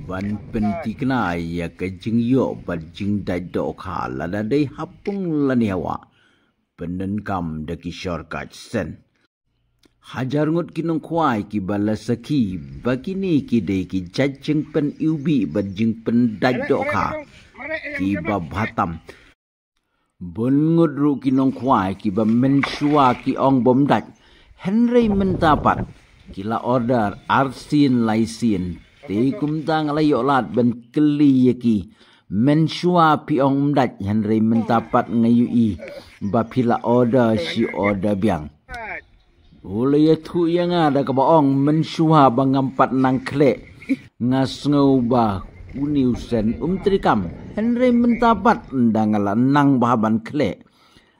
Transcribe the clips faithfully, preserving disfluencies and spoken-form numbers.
Ban pyntikna ïa ka jingïoh bad jingdait dohkha lada dei ha pung lane ha wah, pyndonkam da ki shortcut send. Hajar ngut ki nongkhwai kiba la sakhi ba kine ki dei ki jait jingpyniwbih bad jingpyndait dohkha kiba bha tam. Bun ngut ruh ki nongkhwai kiba mynshuwa ki ong bym dait, hynrei mynta pat ki la order arsien laisien. Te kumta nga la ïoh lad ban kylli ïa ki, mynshuwa phi ong ym dait, hynrei mynta pat nga ïohi ba phi la order shi order biang. U la ïathuh ïa nga da kaba ong, mynshuwa ba ngam pat nang khleh, nga sngew ba une u send um treikam, hynrei mynta pat ynda nga la nang bha ban khleh,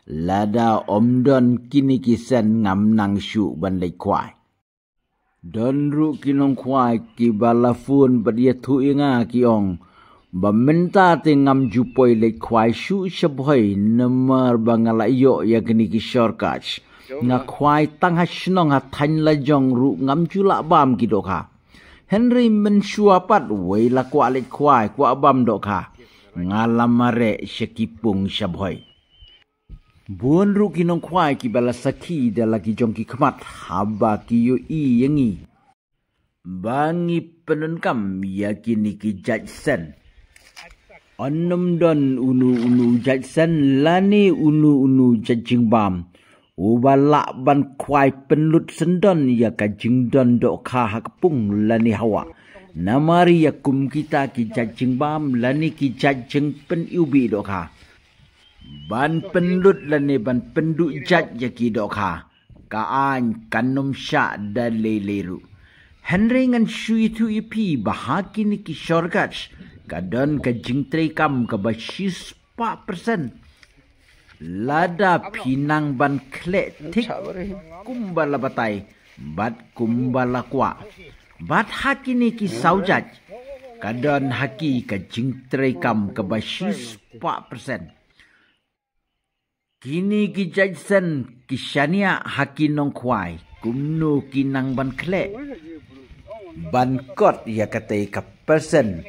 lada ym don kine ki send ngam nang shuh ban leit khwai. Don ruh ki nongkhwai kiba la phone bad ïathuh ïa nga, ki ong ba mynta te ngam ju poi leit khwai shuh sha Bhoi namar ba nga la ïoh ïa kine ki shortcut. Nga khwai tang ha shnong, ha thaiñ lajong ruh ngam ju lah bam ki dohkha. Hynrei mynshuwa pat wei la kwah leit khwai, kwah bam dohkha, nga la mareh sha ki pung sha Bhoi. Bun ruh ki nongkhwai kiba la sakhi da la ki jong ki khmat haba ki ïohi ïa ngi ba ngi pyndonkam ïa kine ki jait send. Ym don uno uno jait send lane uno uno jait jingbam uba lah ban khwai pynlut syndon ïa ka jingdon dohkha ha ka pung lane ha wah. Namar ïa kum kita ki jait jingbam lane ki jait jingpyniwbih dohkha, ban pynlut lane ban pynduh jait ïa ki dohkha, ka aiñ kan ym shah da lei lei ruh. Hynrei ngan shu ïathuh ïa phi ba ha kine ki shortcut ka don ka jingtreikam kaba shispah percent lada phi nang ban khleh thik kumba la batai bad kumba la kwah. Bad ha kine ki saw jait ka don ha ki ka jingtreikam kaba shispah percent. Kine ki jait send ki shaniah ha ki nongkhwai kumno ki nang ban khleh, ban kot ïa katei ka percent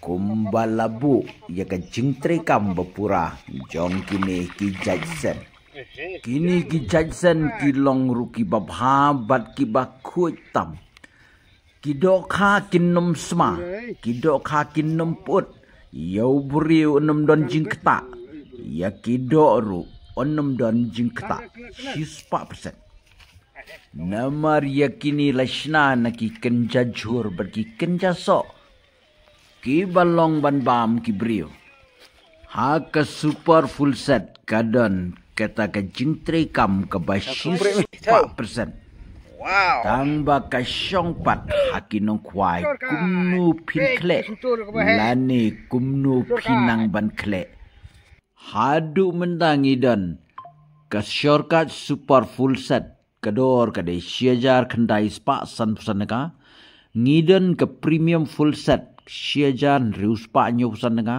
kumba la buh ïa ka jingtreikam ba pura jong kine ki jait send. Kine ki jait send ki long ruh kiba bha bad kiba khuid tam. Ki dohkha kin ym sma, ki dohkha kin ym put. Ïa u briew un ym don jingktah, ïa ki doh ruh un ym don jingktah. Shispah percent. Namar ïa kine la shna na ki kynja jhur bad ki kynja soh kiba long ban bam ki briew. Ha ka super full set ka don kata ka jingtreikam kaba shispah percent. Tang ba ka shong pat ha ki nongkhwai kumno phin khleh lane kumno phi nang ban khleh. Haduh mynta ngi don ka shortcut super full set, ka dor ka dei shi hajar khyndai spah sanphew san tyngka. Ngi don ka premium full set shi hajar hynriew spah hynñiew phew san tyngka.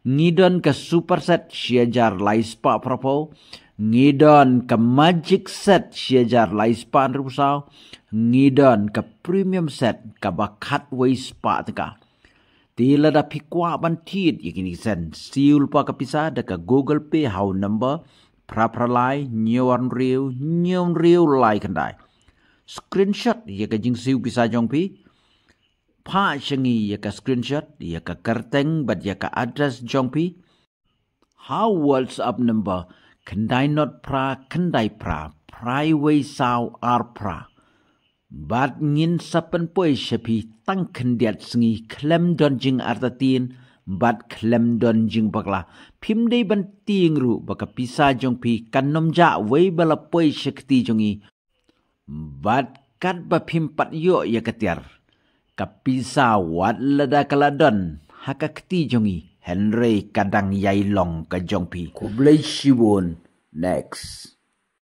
Ngi don ka super set shi hajar lai spah phraphew. Ngi don ka magic set shi hajar lai spah hynriew phew saw. Ngi don ka premium set kaba khatwei spah tyngka. Te lada phi kwah ban thied ïa kine ki send, siew lypa ka pisa da ka Google Pay ha u number phra phra lai hynñiew ar hynriew hynñiew hynriew lai khyndai. Screenshot ïa ka jingsiew pisa jong phi. Phah sha ngi ïa ka screenshot, ïa ka kyrteng bad ïa ka address jong phi ha WhatsApp number khyndai not phra khyndai phra phra wei saw ar phra. Bad ngin sa pynpoi sha phi tang khyndiat sngi khlem don jingartatien bad khlem don jingbakla. Phim dei ban tieng ruh ba ka pisa jong phi kan ym jah wei ba la poi sha kti jong ngi. Bad katba phim pat ïoh ïa ka tiar, ka pisa wat lada ka la don ha ka kti jong ngi, hynrei ka dang ïai long ka jong phi. Khublei shibun. Next.